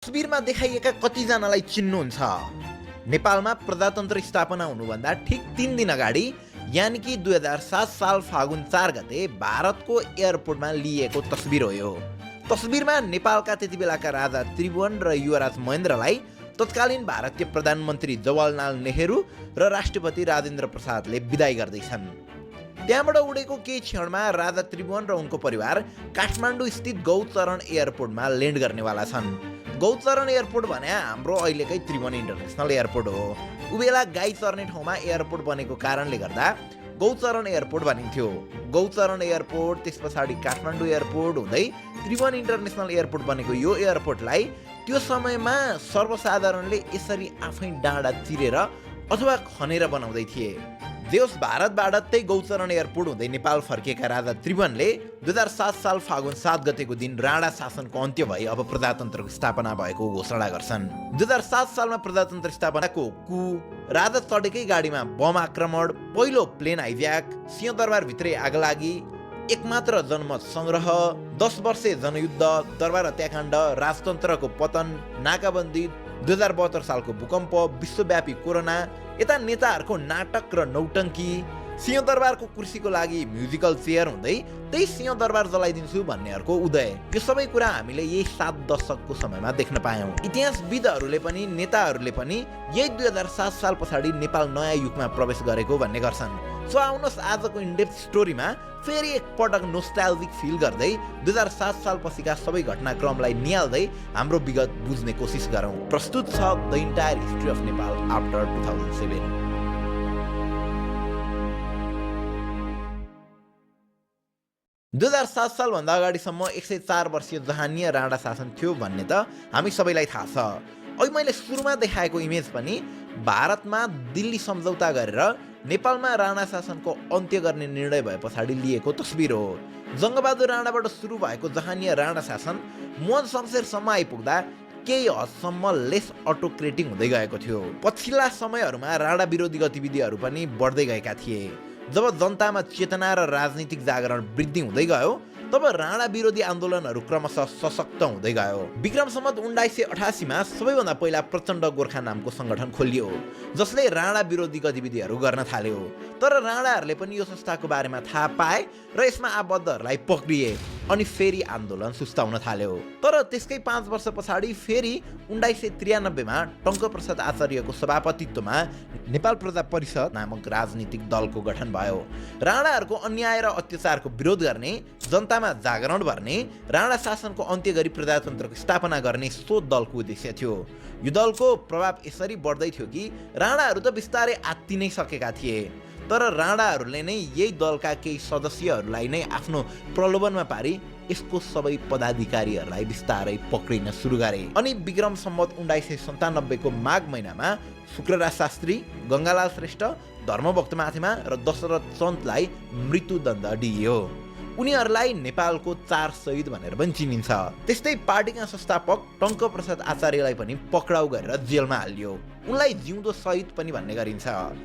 तस्बिरमा देखाइएका कतिजनालाई चिन्नुहुन्छ? नेपालमा प्रजातन्त्र स्थापना हुनुभन्दा ठिक 3 दिन अगाडि यानि कि 2007 साल फागुन 4 गते भारतको एयरपोर्टमा लिएको तस्बिर हो यो। तस्बिरमा नेपालका त्यति बेलाका राजा त्रिभुवन र युवराज महेन्द्रलाई तत्कालीन भारतीय प्रधानमन्त्री जवाहरलाल नेहरू र राष्ट्रपति राजेन्द्र प्रसादले विदाई गर्दैछन्। त्यहाँबाट उडेको केही क्षणमा राजा त्रिभुवन र उनको परिवार काठमाडौँ स्थित गौचरण एयरपोर्टमा ल्यान्ड गर्नेवाला छन्। गौचरण एयरपोर्ट भने हाम्रो अहिलेकै त्रिभुवन इन्टरनेसनल एयरपोर्ट हो। उबेला गाई चर्ने ठाउँमा एयरपोर्ट बनेको कारणले गर्दा गौचरण एयरपोर्ट भनिन्थ्यो। गौचरण एयरपोर्ट, त्यस पछाडि काठमाडौँ एयरपोर्ट हुँदै त्रिभुवन इन्टरनेसनल एयरपोर्ट बनेको यो एयरपोर्टलाई त्यो समयमा सर्वसाधारणले यसरी आफै डाँडा चिरेर अथवा खनेर बनाउँदै थिए। जेहोस्, भारतबाट त्यही गौचरण एयरपोर्ट हुँदै नेपाल फर्किएका राजा त्रिभुवनले 2007 साल फागुन 7 गतेको दिन राणा शासनको अन्त्य भई अब प्रजातन्त्रको स्थापना भएको घोषणा गर्छन्। 2007 सालमा प्रजातन्त्र स्थापनाको राजा चढेकै गाडीमा बम आक्रमण, पहिलो प्लेन हाइज्याक, सिंहदरबारभित्रै आगलागी, एकमात्र जनमत सङ्ग्रह, 10 वर्षे जनयुद्ध, दरबार हत्याकाण्ड, राजतन्त्रको पतन, नाकाबन्दी, 2072 सालको भूकम्प, विश्वव्यापी कोरोना, यता नेताहरूको नाटक र नौटङ्की, सिंहदरबारको कुर्सीको लागि म्युजिकल चेयर हुँदै त्यही सिंहदरबार जलाइदिन्छु भन्नेहरूको उदय, यो सबै कुरा हामीले यही 7 दशकको समयमा देख्न पायौँ। इतिहासविदहरूले पनि नेताहरूले पनि यही 2007 साल पछाडि नेपाल नयाँ युगमा प्रवेश गरेको भन्ने गर्छन्। सो आउनुहोस् आजको इनडेप्थ स्टोरीमा फेरि एकपटक नोस्टाल्जिक फिल गर्दै 2007 साल पछिका सबै घटनाक्रमलाई निहाल्दै हाम्रो विगत बुझ्ने कोसिस गरौँ। प्रस्तुत छ the entire history of Nepal after 2007। 2007 सालभन्दा अगाडिसम्म 104 वर्षीय जहानीय राणा शासन थियो भन्ने त हामी सबैलाई थाहा छ। अहिले मैले सुरुमा देखाएको इमेज पनि भारतमा दिल्ली सम्झौता गरेर नेपालमा राणा शासनको अन्त्य गर्ने निर्णय भए पछाडि लिएको तस्बिर हो। जङ्गबहादुर राणाबाट सुरु भएको जहानीय राणा शासन मोहन शमशेरसम्म आइपुग्दा केही हदसम्म लेस अटोक्रेटिक हुँदै गएको थियो। पछिल्ला समयहरूमा राणा विरोधी गतिविधिहरू पनि बढ्दै गएका थिए। जब जनतामा चेतना र राजनीतिक जागरण वृद्धि हुँदै गयो तब राणा विरोधी आन्दोलनहरू क्रमशः सशक्त हुँदै गयो। विक्रम सम्वत 1988 मा सबैभन्दा पहिला प्रचण्ड गोर्खा नामको सङ्गठन खोलियो जसले राणा विरोधी गतिविधिहरू गर्न थाल्यो। तर राणाहरूले पनि यो संस्थाको बारेमा थाहा पाए र यसमा आबद्धहरूलाई पक्रिए अनि फेरि आन्दोलन सुस्ताउन थाल्यो। तर त्यसकै 5 वर्ष पछाडि फेरि 1993 मा टङ्कप्रसाद आचार्यको सभापतित्वमा नेपाल प्रजा परिषद नामक राजनीतिक दलको गठन भयो। राणाहरूको अन्याय र अत्याचारको विरोध गर्ने, जनतामा जागरण भर्ने, राणा शासनको अन्त्य गरी प्रजातन्त्रको स्थापना गर्ने सो दलको उद्देश्य थियो। यो दलको प्रभाव यसरी बढ्दै थियो कि राणाहरू त बिस्तारै आत्ति नै सकेका थिए। तर राणाहरूले नै यही दलका केही सदस्यहरूलाई नै आफ्नो प्रलोभनमा पारी यसको सबै पदाधिकारीहरूलाई बिस्तारै पक्रिन सुरु गरे। अनि विक्रम सम्वत 1997 को माघ महिनामा शुक्रराज शास्त्री, गङ्गालाल श्रेष्ठ, धर्मभक्त माथेमा र दशरथ चन्दलाई मृत्युदण्ड दिइयो। उनीहरूलाई नेपालको 4 शहीद भनेर पनि चिनिन्छ। त्यस्तै पार्टीका संस्थापक टङ्कप्रसाद आचार्यलाई पनि पक्राउ गरेर जेलमा हालियो। उनलाई जिउँदो शहीद पनि भन्ने गरिन्छ।